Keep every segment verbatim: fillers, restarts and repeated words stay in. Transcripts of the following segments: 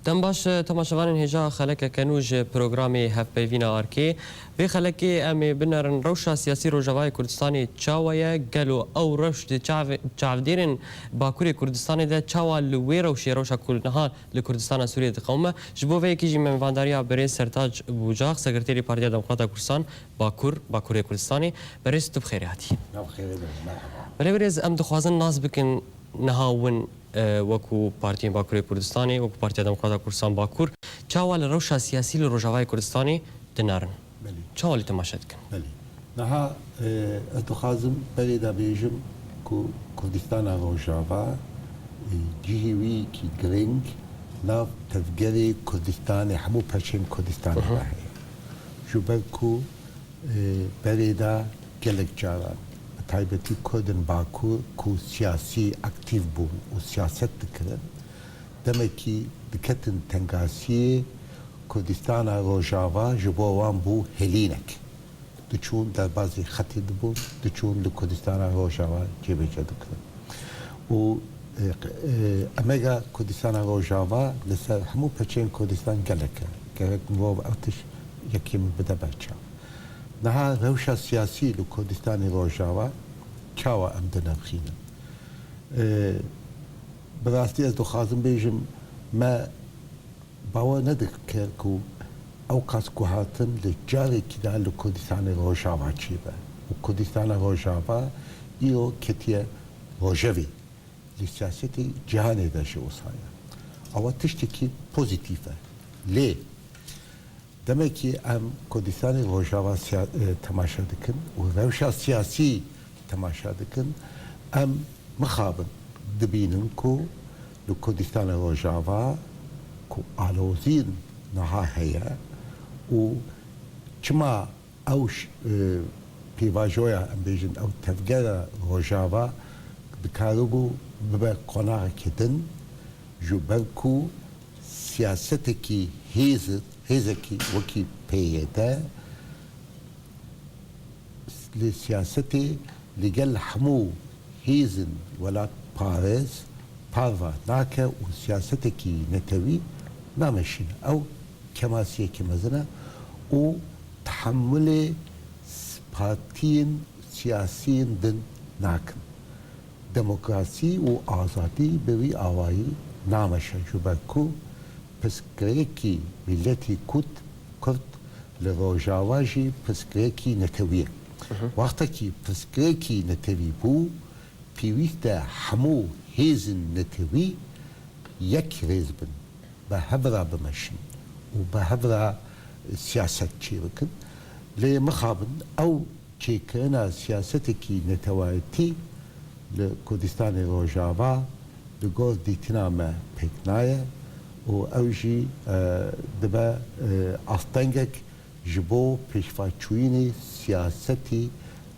Dem baş, temaşevanên hêja xelekeke nû ji programê Hevpeyvîna Arkê. Vê xelekê em ê binerin rewşa siyasî Rojavayê Kurdistanê çawa ye, gelo ew rewş di çav-, çavdêrên Bakurê Kurdistanê de çawa li wê rewşê, rewşa ku niha li Kurdistana Sûriyê diqewime. Ji bo vê yekê jî me mêvandariya birêz Sertac Bûcax, Sekreterê Partiya Demokrata Kurdistan Bakur, Bakurê Kurdistanê. Berêz, tu bi xêrê hatî. Nav xêrê be, merhaba. Belê birêz, em dixwazin nas bikin niha win, e, wekû partiyên Bakurê Kurdistanê, wekû Partiya Demokrata Kurdistan Bakur, çawa li rewşa siyasî li Rojavayê Kurdistanê dinerin? Belê. Çawa lê temaşe dikin? Belê. Niha, e, ez dixwazim berê de bêjim ku Kurdistana Rojava, e, cihê wî yekî girîng nav tevgerê Kurdistanê, hemû perçeyên Kurdistanê Hı hı. de heye. Ji ber ku, e, berê de gelek caran, bi taybetî Kurdên Bakur ku siyasî aktîf bûn û siyaset dikirin, demekî diketin tengasiyê, Kurdistana Rojava ji bo wan bû hêlînek. Diçûn derbazî xetê dibûn, diçûn li Kurdistana Rojava cêbecê dikirin. Û, e, e, emega Kurdistana Rojava li ser hemû peçeyên Kurdistan gelek e. Gerek mirov ew tişt yekî min bide ber çav. Niha rewşa siyasî li Kurdistanê Rojava çawa em dinirxînin? E, bi rastî ez dixwazim bêjim, me bawer nedikir ku ew qas guhertin li carekî de li Kurdistanê Rojava çêbe. Û Kurdistana Rojava îro ketiye rojevê. Li siyasetê cîhanê de jî wisa ye. Ew tiştekî pozîtîf e. Lê demekî em Kurdistanê Rojava siya-, e, temaşe dikin û rewşa siyasî temaşe dikin, em mixabin dibînin ku li Kurdistana Rojava ku alozîn niha heye û çima ew ş-, e, pêvajoya, em bêjin, ew tevgera Rojava dikaribû bibe qonaxekî din, ji ber ku siyasetekî hêz, hêzekî wekî P Y D, li siyasetê li gel hemû hêzên welatparêz parva nake û siyasetekî netewî nameşîne. Ew kemasiyeke mezin e û tehemulê s-, partiyên siyasiyên din nakin. Demokrasî û azadî bi vî awayî nameşe, ji ber ku pirsgirêkî miletî Kurd, Kurd li Rojava jî pirsgirêkî netewî ye. Hı hı. Wextekî pirsgirêkî netewî bû, pêwîst e hemû hêzên netewî yek rêz bin, bi hev re bimeşin û bi hev re siyaset çêbikin. Lê mixabin ew çêkirina siyasetekî netewayetî li Kurdistanê Rojava li gor dîtina me pêk nayê û ew jî, e, dibe, e, astengek ji bo pêşveçûyînê siyasetî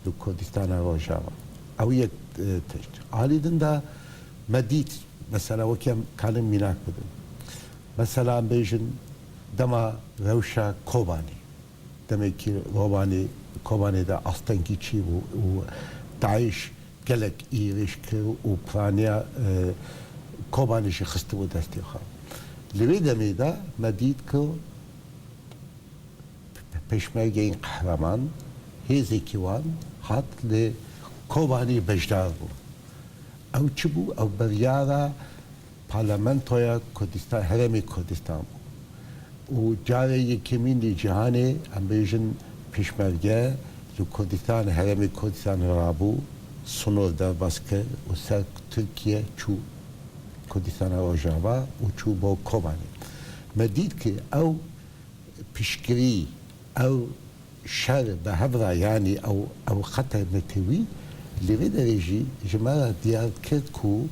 li Kurdistana Rojava. Ew yek, e, tişt. Alî din de me dît, mesela wekî em kanin mînak bidin. Mesela em bêjin dema rewşa Kobanê. Demekî Kobanê, Kobanê de astengî çêbû û DAIŞ gelek êrîş kir û piraniya, e, Kobanê jî xistibû destê xwe. Li wê demê de me dît ku pe-, pêşmergeyên qehreman, hêzekî wan hat li Kobanê beşdar bû. Ew çi bû? Ew biryara Parlamentoya Kurdistan, Herêmê Kurdistan bû. Û carê yekemîn li cîhanê, em bêjin, pêşmerge li Kurdistan, Herêmê Kurdistan rabû, sinor derbas kir û ser Tirkiye çû Kurdistana Rojava û çû bo Kobanê. Me dît ku ew piştgirî, ew şer bi hev re, yanî ew, ew xeta netewî, li vê derê jî ji me re diyar kir ku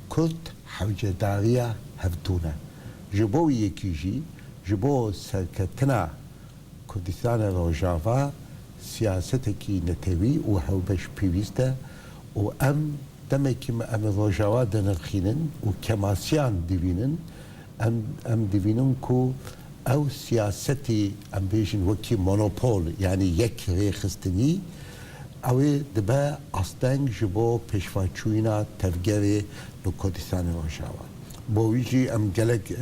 Kurd hewcedariya hevdû ne. Ji bo wî yekî jî, ji bo serketina Kurdistana Rojava siyasetekî netewî û hevbeş pêwîst e û em demekî me em ê Rojava dinirxînin û kemasiyan dibînin, em, em dibînin ku ew siyasetî, em bêjin, wekî monopol, yanî yek rêxistinî, ew ê dibe asteng ji bo pêşveçûyîna tevgerê li Kurdistanê Rojava. Bo wî jî em gelek, e,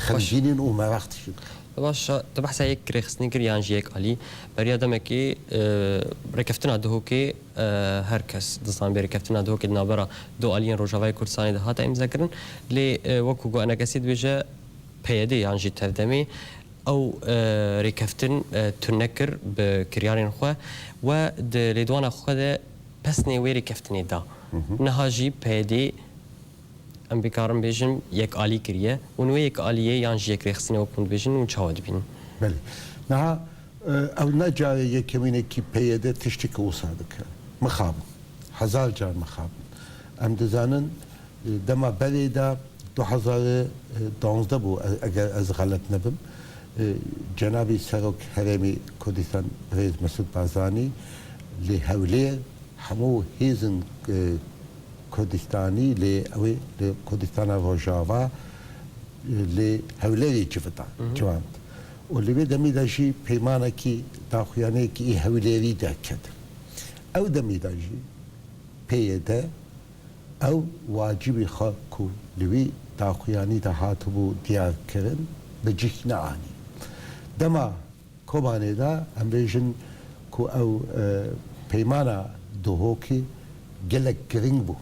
xemgîn in û meraq dişin. Baş, tu behsa yek rêxistinî kir yan jî yek alî. Beriya demekê, e, rêkeftina Duhokê, e, her kes dizan bê rêkeftina Duhokê di navbera du aliyên Rojavayê Kurdistanê de hate îmzekirin. Lê, e, wekû ku enekesî dibêje, P Y D yan jî tevdemê ew, e, rêkeftin, e, tune kir bi kiryarên xwe we di lêdwana xwe de pesnê wê rêkeftinê da. Niha jî P Y D, em bikarin bêjin, yekalî kiriye. Hûn wê yekaliyê yan jî yekrêxistinê wek hûn dibêjin, hûn çawa dibînin? Belê. Niha, e, ew ne carê yekemîn e kî P Y D tiştekî wisa dike. Mixabin. Hezar car mixabin. Em dizanin, e, dema berê de du hezar û duwazdeh bû, e, eger ez xelet nebim. E, Cenabî Serok Herêmî Kurdistan Birêz Mesûd Barzanî li Hewlêr hemû hêzên, e, Kurdistanî lê ew ê li Kurdistana Rojava, e, li Hewlêrê civita, civand. Û li vê demî de jî peymanekî daxuyaniyekî ê Hewlêrî derket. Ew demî de jî P Y D ew wacibî xwe ku li wî daxuyanî de hatibû diyar kirin, bi cih neanî. Dema Kobanê de em bêjin ku ew, e, peymana Duhokê gelek giring bû.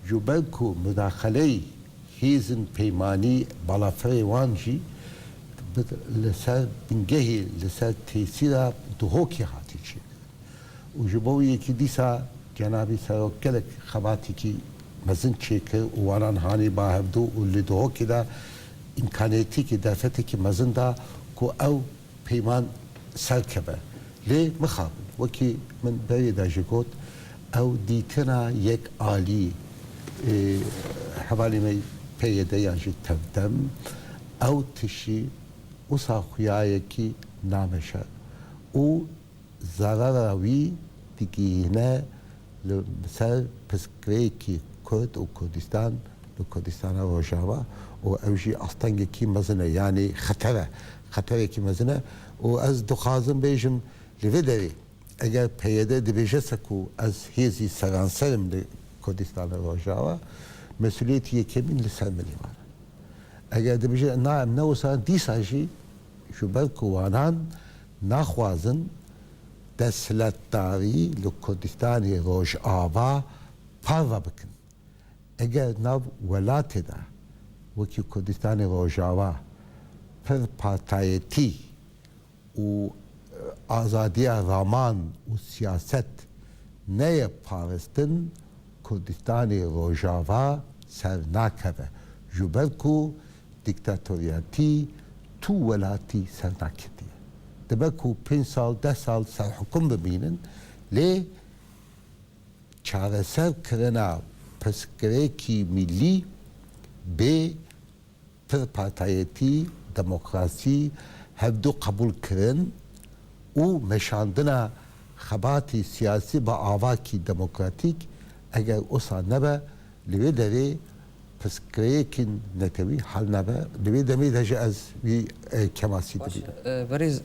Ji ber ku mudaxeleyî hêzên peymanî, balafirê wan jî bi, li ser bingehê, li ser tesîra Duhokê hatî çêkirin. Û ji bo wî yekî dîsa Cenabî Serok gelek xebatekî mezin çêkir û wanan hanî ba hevdû û li Duhokê de îmkaniyetîkî, derfetekî mezin da ku ew peyman serkeve. Lê mixabin, wekî min berê de jî got, ew dîtina yek alî, e, hevalê me P Y D yan jî tevdem, ew tiştî wisa xuyayekî nameşe û zarara wî digihîne li ser pirsgirêkî Kurd û Kurdistan li Kurdistana Rojava û ew jî astengekî mezin e, yanî xeter e, xeterekî mezin e û ez dixwazim bêjim li vê derê eger P Y D dibêje se ku ez hêzî seranser im li Kurdistana Rojava, mesuliyetî yekemîn li ser min ê wan e. Eger dibêje na em ne wisa, dîsa jî ji ber ku wanan naxwazin desthilatdarî li Kurdistanê Rojava parve bikin. Eger nav welatê de wekî Kurdistanê Rojava pir partayetî û, e, azadiya raman û siyaset neye parastin, Kurdistanê Rojava ser nakeve. Ji ber ku dîktatoriyetî tu welatî ser naketiye. Dibe ku pênc sal, deh sal serhikum bimînin, lê çareserkirina pirsgirêkî milî bê pirpartayetî, demokrasî, hevdu qebûlkirin û meşandina xebatî siyasî bi avakî demokratîk, eger wisa nebe, li wê derê pirsgirêkên netewî hel nabe. Li wê demê de jî ez wî, e, kemasî dibînim. Baş e, berêz,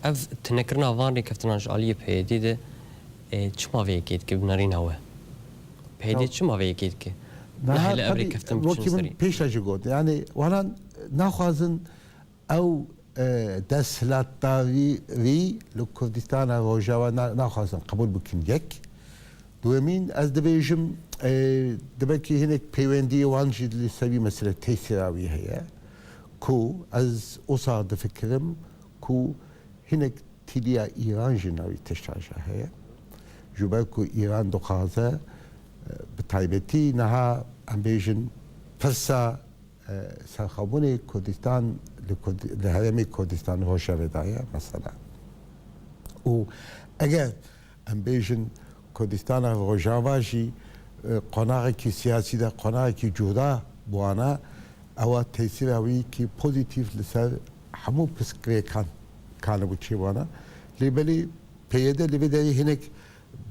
ev tunekirina van rêkeftinan ji aliyê P Y D de, e, çima vê yekê dike bi nerîna we? P Y D çima vê yekê dike? Nehêle ev rêkeftin biçin serî. Wekî min pêş de jî got, yanî wanan naxwazin ew, e, desthilatdarî li Kurdistana Rojava na-, naxwazin qebûl bikin yek. Duyemîn, ez dibêjim, e, dibekî hinek peywendiyê wan jî li ser vî mesele tesîra wî heye ku ez wisa difikirim ku hinek tîliya Îran jî navî tişta jî heye. Ji ber ku Îran dixwaze, e, bi taybetî niha em bêjin pirsa, e, serxwebûnê Kurdistan li Kurd-, li herêmê Kurdistan Rojavê de ye mesela. Û eger em bêjin Kurdistana Rojava jî, e, qonaxekî siyasî de qonaxekî cuda bi wan e, ewa tesîra wî kî pozîtîf li ser hemû pirsgirêkan kanibû çê wana. Lê belê P Y D li vê derê hinek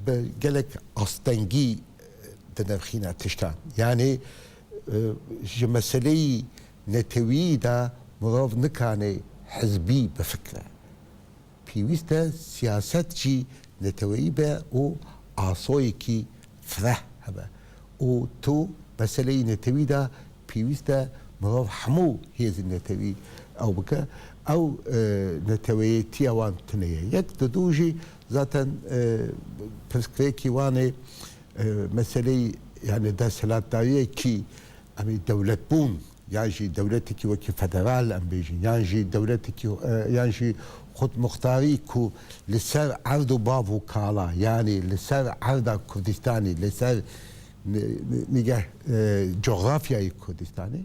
bi gelek astengî, e, dinirxîne tiştan. Yanî, e, ji meseleyî netewî de mirov nikane hizbî bifikire. Pêwîst e siyaset jî neteweyî be û asoyekî fireh hebe. Û tu meseleyî netewî de Pêwîst e mirov hemû hêzên netewî ew bike. Ew, e, neteweyêtiya wan tune ye. Yek, di dû jî zaten, e, pirsgirêkî wan ê, e, meseleyî, yani desthilatdariyekî, em ê dewletbûn, yan jî dewletekî wekî federal em bêjin, yan jî dewletekî, e, yan jî xudmuxtarî ku li ser erd û bav û kala, yani li ser erda Kurdistanê, li ser ni-, ni-, nîgeh, e, cografyayê Kurdistanê,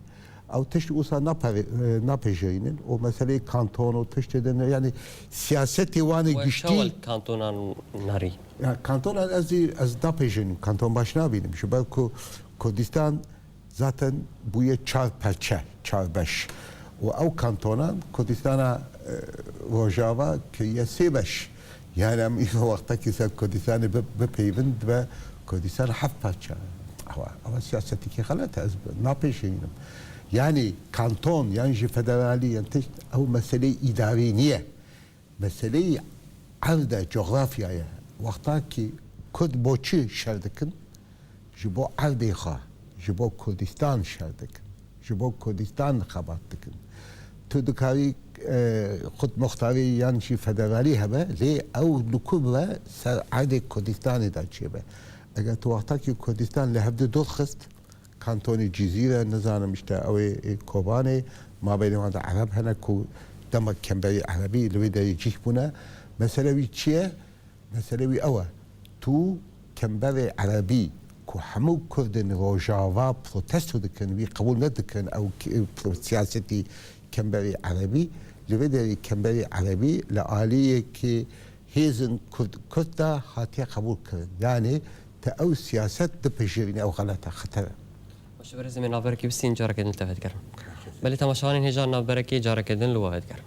ew tişt wisa napere-, e, napejirînin. O meseleyê kanton û tiştê din, yani siyasetê wan ê We giştî çawa li kantonan narî? Ya, kantonan ez, ez napejirînim, kanton baş nabînim. Ji ber ku Kurdistan zaten bûye çar perçe, çar beş. Û ew kantonan Kurdistana, e, Rojava kiriye sê beş. Yani em îro wextekî ser Kurdistanê bi-, bipeyvin dibe Kurdistan heft parça. Ewa, ewa siyasetekî xelet e, ez napêşînim. Yani kanton, yan jî federalî, yan tişt, ew meseleyê îdarî niye. Meseleyê erd e, cografya ye. Wexta ki Kurd bo çi şer dikin? Ji bo erdê xwe, ji bo Kurdistan şer dikin. Ji bo Kurdistan xebat dikin. Tu dikarî, e, xudmuxtarî yan jî federalî hebe, lê ew li ku be ser erdê Kurdistanê de çêbe. Eger tu wexta ki Kurdistan li hev du dûr xist, kantonê Cizîre, nizanim işte ew ê, ê Kobanê, mabeyna wan de Ereb hene ku dema Kemberê Erebî li wê derê cih bûne. Mesele wî çi ye? Mesele wî ew e. Tu Kemberê Erebî ku hemû Kurdên Rojava protesto dikin, wî qebûl nedikin, ew k-, pro-, siyasetî Kemberê Erebî, li vê derê Kemberê Erebî li aliyekî hêzên Kurd, Kurd de hatiye qebûl kirin. Yani te ew siyaset dipejirîne, ew xelet e, xeter e. Baş e, birêzê me navberekî bistîn, careke din li te ve digerim. Belê temaşevanên hêja navberekê careke din li we ve digerim.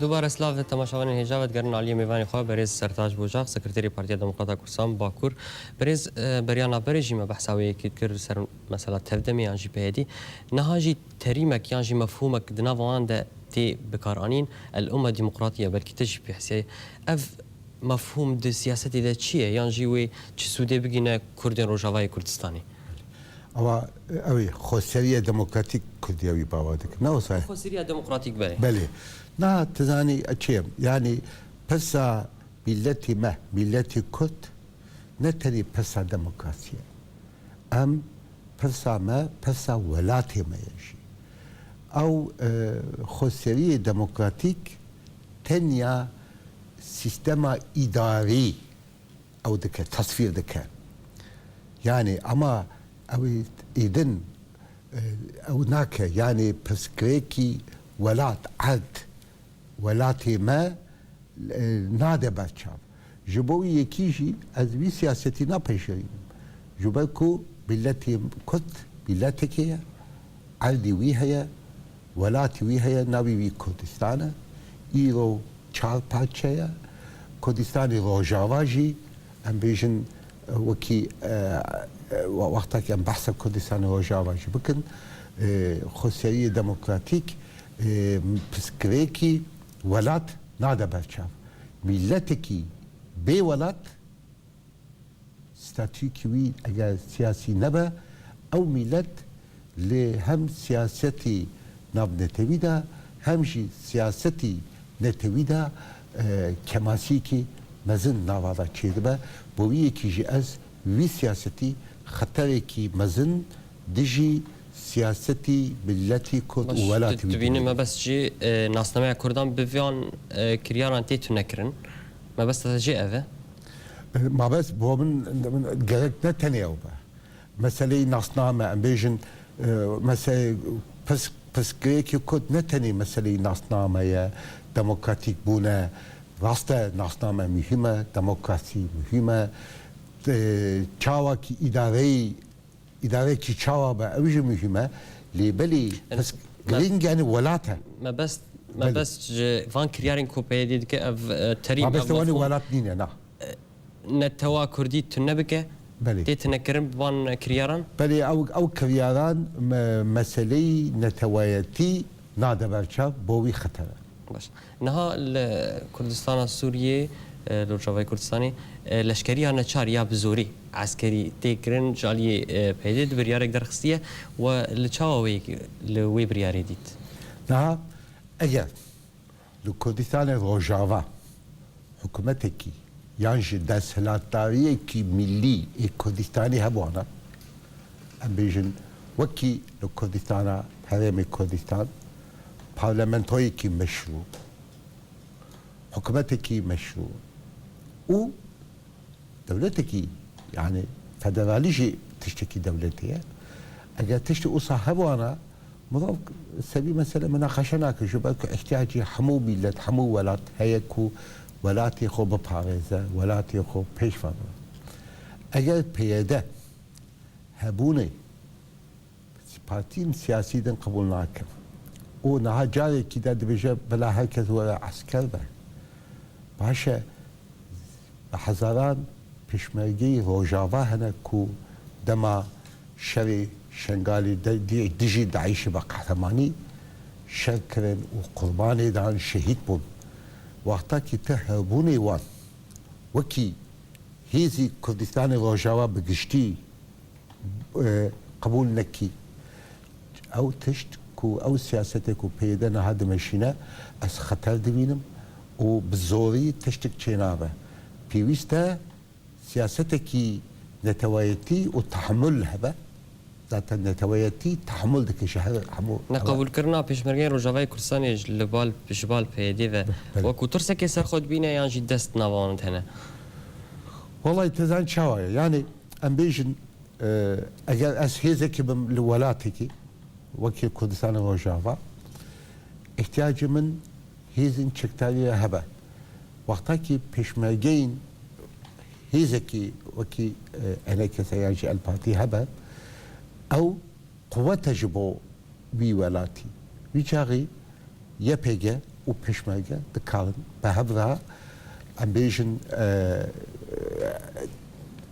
Dubare silav temaşevanên hêja ve digerin aliyê mêvanê xwe, berêz Sertac Bocax, Sekreterê Partiya Demokrata Kurdistan Bakur. Berêz, e, beriya navberê jî me behsa wê yekê dikir li ser mesela Tevdemê yan jî P Y D. Niha jî terîmek yan jî mefhûmek di nava wan de tê bikaranîn, el-umma demokratiye, belkî te jî pê hesiyayê. Ev mefhûm di siyasetê de çi ye? Yan jî wê çi sûdê bigîne Kurdên Rojavayê Kurdistanê? Ewa, ew ê xweseriya demokratîk Kurdiya wî bawer dike. Ne wisa ye? Xweseriya demokratîk, belê. Belê. Niha tu zanî, e, çi ye? Yanî pirsa mîletê me, mîletê Kurd ne tenê pirsa demokrasiyê. Em pirsa me, pirsa welatê me ye jî. Ew, e, xweseriyê demokratîk tenya sîstema îdarî ew dike, tesvîr dike. Yani, ama ew ê-, êdin, e, ew nake. Yani, pirsgirêkî welat, erd, welatê me, e, nade ber çav. Ji bo wî yekî jî ez vî siyasetî napejirînim. Ji ber ku miletê Kurd miletekê ye, erdî wî heye, welatî wî heye, navê wî Kurdistan e. Îro çar parçe ye. Kurdistanê Rojava jî, em bêjin, e, wekî, e, e, we-, wextekî em behsa Kurdistanê Rojava jî bikin, e, xweseriyê demokratîk, e, pirsgirêkî welat nade ber çav. Mîletekî bê welat, statûyekî wî eger siyasî nebe, ew mîlet li hem siyasetî navnetewî de, hem jî siyasetî netewî de, e, kemasiyekî mezin nava de çêdibe. Bo wî yekî jî ez wî siyasetî xeterekî mezin dijî siyasetî miletî Kurd û Baş, welatî tu, wî tu bînî dibînim. Mebest jî, e, nasnameya Kurdan bi van, e, kiryaran tê tunekirin. Mebesta te jê ev e? E, mabest bo min, min gerek ne tenê ew be. Meseleyê nasname, em bêjin, e, meseleyê pirs-, pirsgirêkê Kurd ne tenê meseleyê nasname ye, demokratîk bûne. Rast e, nasname muhîm e, demokrasî muhîm e. e, çawakî îdareyî, îdarekî çawa be, ew jî muhîm e. Lê belê pirs girîng, yanî welat e. Mebest, mebest ji van kiryarên ku P Y D dike ev, e, terîn, mabestê ev wanî mefhûm, welat nîne, na. E, netewa Kurdî tune bike, belê, tê tunekirin bi van kiryaran? Belê, ew, ew kiryaran me-, meseleyî netewayetî nade ber çav, bo wî xeter e. Baş. Niha li Kurdistana Sûriyê, e, li Rojavayê Kurdistanê, e, leşkeriya neçar ya bi zorî eskerî tê kirin ji aliyê, e, P Y D di biryarek derxistiye we li çawa wê, li wê biryarê dît? Niha eger li Kurdistanê Rojava hikûmetekî yan jî desthilatdariyekî millî ê Kurdistanê hebûna, em bêjin, wekî li Kurdistana Herêmê Kurdistan parlamentoyekî meşrû, hikûmetekî meşrû û dewletekî, yanî federalî jî tiştekî dewletê ye. Eger tiştê wisa hebûna, mirov ser vî mesele minaqeşe nake, ji ber ku îhtiyacê hemû mîlet, hemû welat heye ku welatê xwe biparêze, welatê xwe pêş ve bibe. Eger P Y D hebûnê partiyên siyasî din qebûl nakin û niha carekî de dibêje bila her kes were esker be. Baş e, bi hezaran pêşmergeyî Rojava hene ku dema şerê Şengalê de, di-, dijî DAIŞê bi qehremanî şer kirin û qurbanê dan, şehîd bûn. Wexta ki tu hebûnê wan wekî hêzî Kurdistanê Rojava bi giştî, e, qebûl nekî. Ew tişt ku ew siyasetê ku P Y D niha dimeşîne, ez xeter dibînim û bi zorî tiştik çênabe. Pêwîst e siyasetekî netewayetî û tehemul hebe. Zaten netewayetî tehemul dike ji her hemû. Neqebûlkirina pêşmergeyên Rojavayê Kurdistanê ji li bal, ji bal P Y D ve, belê, wekû tirsekê ser xwe dibîne yan jî dest nava wan de hene? Wellahî, te zanî çawa ye? Yanî em bêjin, e, eger ez hêzekî bim li welatekî, wekî Kurdistanê Rojava, îhtiyacê min hêzên çekdarî re hebe. Wexta ki pêşmergeyên hêzekî wekî, e, E N K S yan jî El Partî hebe, ew quwet e ji bo wî welatî. Wî çaxî Y P G û pêşmerge dikarin bi hev re, em bêjin, e,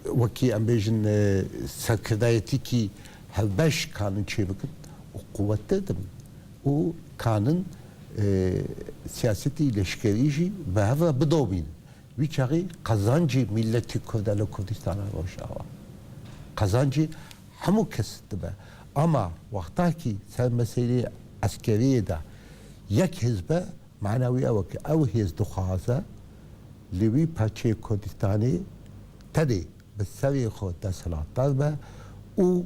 wekî em bêjin, e, serkirdayetîkî hevbeş kanin çêbikin û quwettir dibin û kanin, e, siyasetî leşkerî jî bi hev re bidomînin. Wî çaxî qezancê mîletî Kurd e li Kurdistana Rojava. Qezancê hemû kes dibe. Ama wexta ki ser meseleyê eskeriyê de yek hizb e, mana wî ew e ki ew hêz dixwaze li wî parçeyê Kurdistanê tenê bi serê xwe desthilatdar be û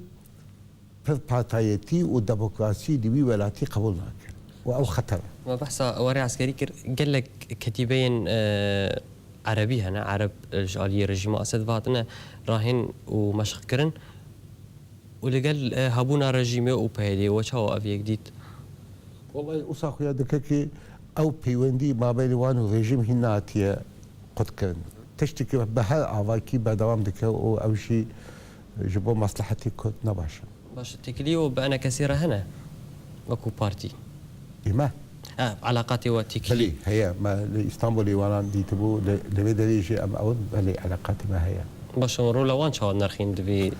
pirpartayetî û demokrasî li wî welatî qebûl nake. Û ew xeter e. Me behsa warê eskerî kir, gelek ketîbeyên, e, erebî hene, ereb, e, ji aliyê rejîma Esed ve hatine rahên û meşq kirin û li gel, e, hebûna rejîmê û P Y D'ê we çawa ev yek dît? Wellahî, wisa xuya dike ki ew peywendî mabeynî wan û rejîm hîn nehatiye qutkirin. Tiştekî bi her avakî berdewam dike û ew jî ji bo meslehetê Kurd ne baş e. Baş, têkilî û bi E N K S re hene wekû partî? Ê me? E, eleqatê we têkilî? Belê, heye. Me li Îstanbulê wanan dîtibû, li, li vê derê jî em ew, belê, eleqatê me heye. Baş, rola wan çawa nerxîn di vê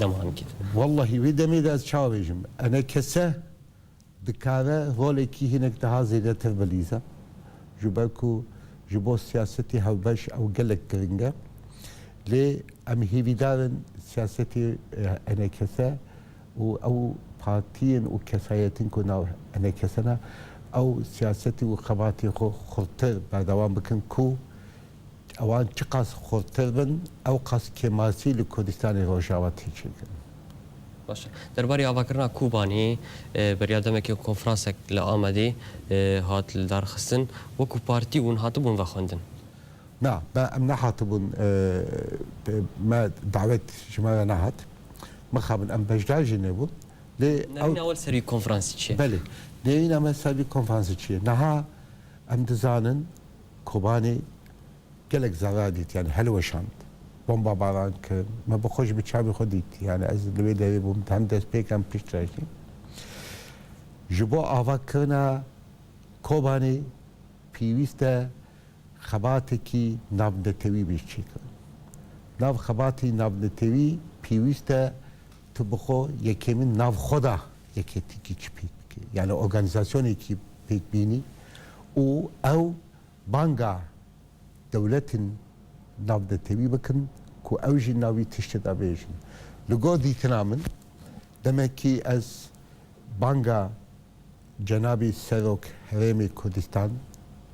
demanekî de? Wellahî, vê demê de ez çawa bêjim? E N K S dikare rolekî hinek daha zêdetir bilîze. Ji ber ku ji bo siyasetê hevbeş ew gelek giring e. Lê em hêvîdar in siyasetê, e, E N K S û ew partiyên û kesayetên ku nav E N K S ne, ew siyasetê û xebatê xwe xurtir berdewam bikin ku ewan çiqas xurtir bin, ew qas kêmasî li Kurdistanê Rojava tê çêkirin. Baş e. Derbarê avakirina Kobaniyê, e, beriya demekê konferansek li Amedê, e, hat lidarxistin. Wekû partî hûn hatibûn vexwendin? Na, me, em nehatibûn, e, me dawet ji me re nehat. Mixabin em beşdar jî nebûn. Lê nerîna we li ser wî konferansî çi ye? Belê. Nerîna me ser vî konferansî çi ye? Niha em dizanin Kobanê gelek zarar dît, yani helweşand. bombabaran kirin. Me bi xwe jî bi çavê xwe dît. Yani ez li wê derê bûm, hem destpêk hem piştre jî. Ji bo avakirina Kobanê pêwîst e xebatekî navnetewî bê çêkirin. Nav xebatî navnetewî pêwîst e tu bi xwe yekemîn nav xwe de yeketîkî çi pêk bike. Yani organîzasyonekî pêk bînî û ew banga dewletên navnetewî bikin ku ew jî navî tiştê de bêjin. Li gor dîtina min, demekî ez banga Cenabî Serok Herêmê Kurdistan,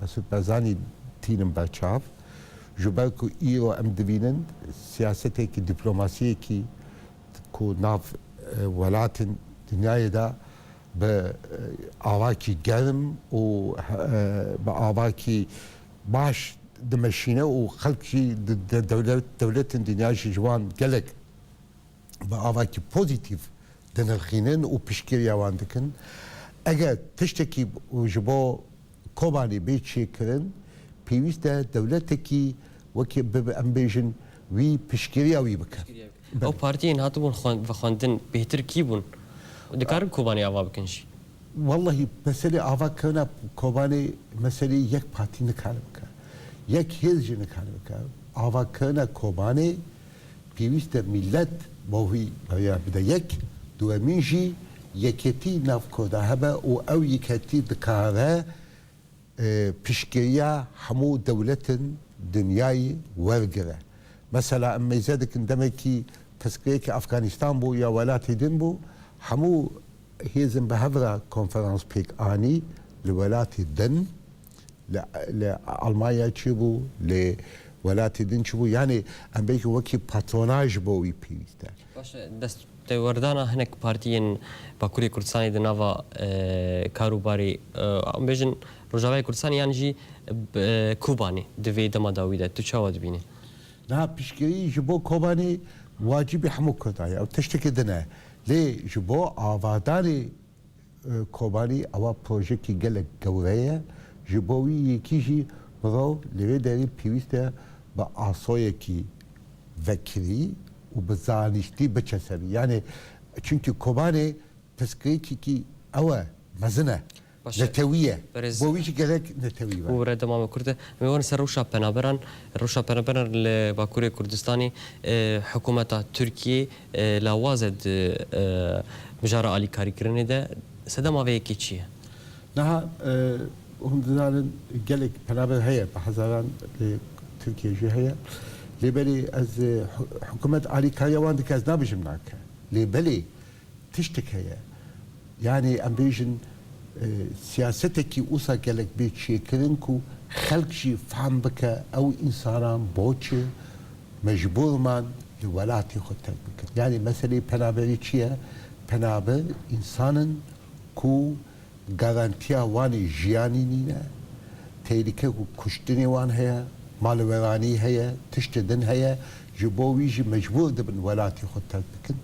Mesûd Barzanî tînim ber çav, ji ber ku îro em dibînin siyasetekî, dîplomasiyekî ku nav, e, welatên dinyayê de bi, e, avakî germ û, e, bi avakî baş dimeşîne û xelk jî di, di dewlet, dewletên dinya jî ji wan gelek bi avakî pozîtîf dinirxînin û piştgiriya wan dikin. Eger tiştekî ji bo Kobanê bê çêkirin, pêwîst e dewletekî wekî bibe, em bêjin, wî piştgiriya wî bike. Piştgiriya wî. Belê. Ew partiyên hatibûn xwen-, vexwendin bêhtir kî bûn? Dikarin Kobanê ava bikin jî? Wellahî, meselê avakirina Kobanê meselê yek partî nikare bike. Yek hêz jî nikare bike. Avakirina Kobanê pêwîst e millet bo wî raya bide yek, duwemîn jî yeketî nav Kurda hebe û ew yeketî dikare, e, piştgiriya hemû dewletên dinyayê wergire. Mesela em mêze dikin demekî pirsgirêkê Afganîstan bû ya welatê din bû, hemû hêzên bi hev re konferans pêk anî li welatê din, li, li Almanya çi bû, li welatê din çi bû. Yanî em belkî wekî patronaj bo wî pêwîst e. Baş e, dest Têwerdana hinek partiyên Bakurê Kurdistanê di nava, e, kar û barê, e, em bêjin Rojavayê Kurdistanê yan jî, e, Kobanê di vê dema dawî de tu çawa dibînî? Niha piştgirî ji bo Kobanê wacibî hemû Kurdan ye. Ew tiştekî din e. Lê ji bo avadanê, e, Kobanê ewa projekî gelek gewre ye. Ji bo wî yekî jî mirov li vê derê pêwîst e bi asoyekî vekirî û bi zanîştî biçe serî. Yanî, çunkî Kobanê pirsgirêkekî ew e, mezin e, Baş e. Netewî ye. Berêz Bo wî jî gerek netewî be. Û re dema me kurt e. Em ê werin ser rewşa penaberan. Rewşa penaberan li Bakurê Kurdistanê, e, hikûmeta Tirkiyê, e, lawaz e di, e, mijara alîkarîkirinê de. Sedema vê yekê çi ye? Niha, e, hûn dizanin gelek penaber heye, bi hezaran li Tirkiye jî heye. Lê belê ez, e, hi-, hikûmet alîkariya wan dike, ez nabêjim nake. Lê belê tiştek heye. Yanî em bêjin, e, siyasetekî wisa gelek bê çêkirin ku xelk jî fehm bike ew însanan bo çi mecbûr man li welatê xwe terk bikin. Yanî meseleyê penaberî çi ye? Penaber însan in ku garantiya wan ê jiyanî nîne, tehlike ku kuştinê wan heye, malweranî heye, tiştê din heye, ji bo wî jî mecbûr dibin welatê xwe terk bikin.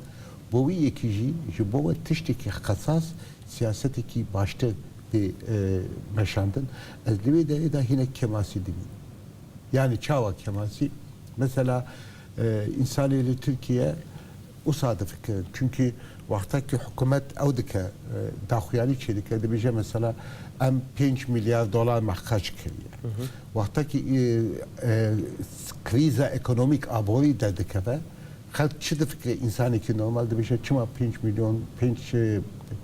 Bo wî yekî jî ji bo we tiştekî xesas, siyasetekî baştir bê, e, meşandin. Ez li wê derê de hinek kêmasî dibînim. Yani çawa kêmasî? Mesela, e, însanê li Tirkiye wisa difikirin. Çunkî wextekî hikûmet ew dike, e, daxuyanî çêdike, dibêje mesela em pênc milyar dolar me xerc kiriye. Hı hı. Wextekî, e, e, krîza ekonomîk aborî derdikeve, xelk çi difikire? Însanekî normal dibêje çima pênc milyon, pênc, e,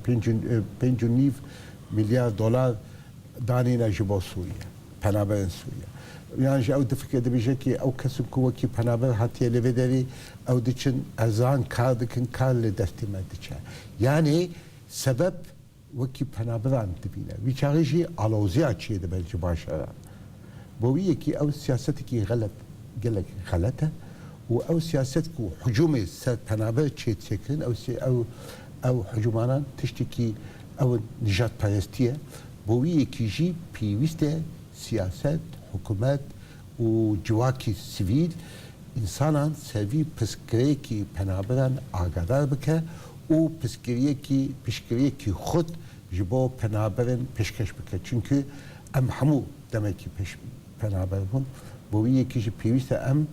pênc, e, pênc û nîv milyar dolar danîne ji bo Sûriye, penaberên Sûriye. Yan jî ew difikire, dibêje ki ew kesin ku wekî penaber hatiye li vê derê, ew diçin erzan kar dikin, kar li destê me diçe. Yanî sebeb wekî penaberan dibîne. Vî çaxê jî aloziya çêdibe ji bajaran. Bo wî yekî ew siyasetekî xelet, gelek xelet e û ew siyaset ku hucûmê ser penaber çê disekirin, ew si-, ew, ew hucûmanan tiştekî ew nijadperestî ye. Bo wî yekî jî pêwîst e siyaset, hikûmet û civakî sivîl însanan ser vî pirsgirêkî penaberan agadar bike û pirsgirêkî, piştgirêkî xurt ji bo penaberên pêşkeş bike. Çunkî em hemû demekî pêş penaber bûn. Bo wî yekî jî pêwîst e em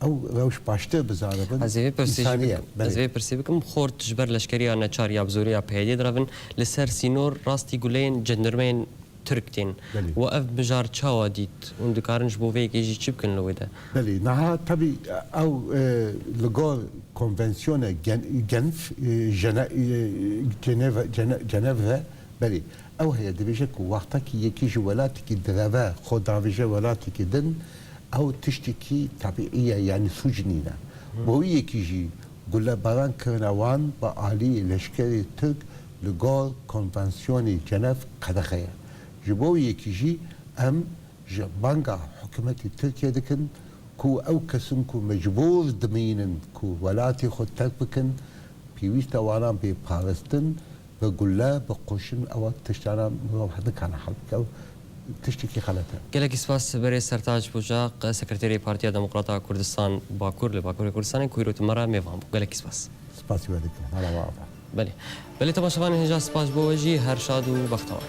ew rewş baştir bizanibin. Ez ê vê pirsê jî bikim. Ez ê vê pirsê bikim. Xort ji ber leşkeriya neçar ya bi zorê ya P Y D'ê direvin, li ser sînor rastî guleyên cendirmeyên Tirk tên. Belê. We ev mijar çawa dît? Hûn dikarin ji bo vê yekê jî çi bikin li wê de? Belê, niha tebî ew, e, li gor konvansiyona Gen-, Genf, e, Jene-, e, Ceneve, Cene-, Cenevre, belê, ew heye dibêje ku wextekî yekî ji welatekî direve xwe davêje welatekî din, ew tiştekî tebîî ye, yanî sûc nîne. Bo wî yekî jî gulebaran kirine wan bi alî leşkerê Tirk li gor konvansiyonê Cenev qedexe ye. Ji bo wî yekî jî em ji banga hikûmetê Tirkiye dikin ku ew kesin ku mecbûr dimînin ku welatê xwe terk bikin, pêwîst e wanan bê parastin, bi gule, bi qoşin, ew tiştana mirov nikane hel bike. Ew tiştekî xelet e. Gelekî spas berêz Sertac Bujaq, Sekreterê Partiya Demokrata Kurdistan Bakur li Bakurê Kurdistanê ku îro tu me re mêvan bû. Gelekî spas. Spasî we dikim. Mala we ava. Belê. Belê temaşevanên hêja spas ji bo we jî, her şad û bextewar.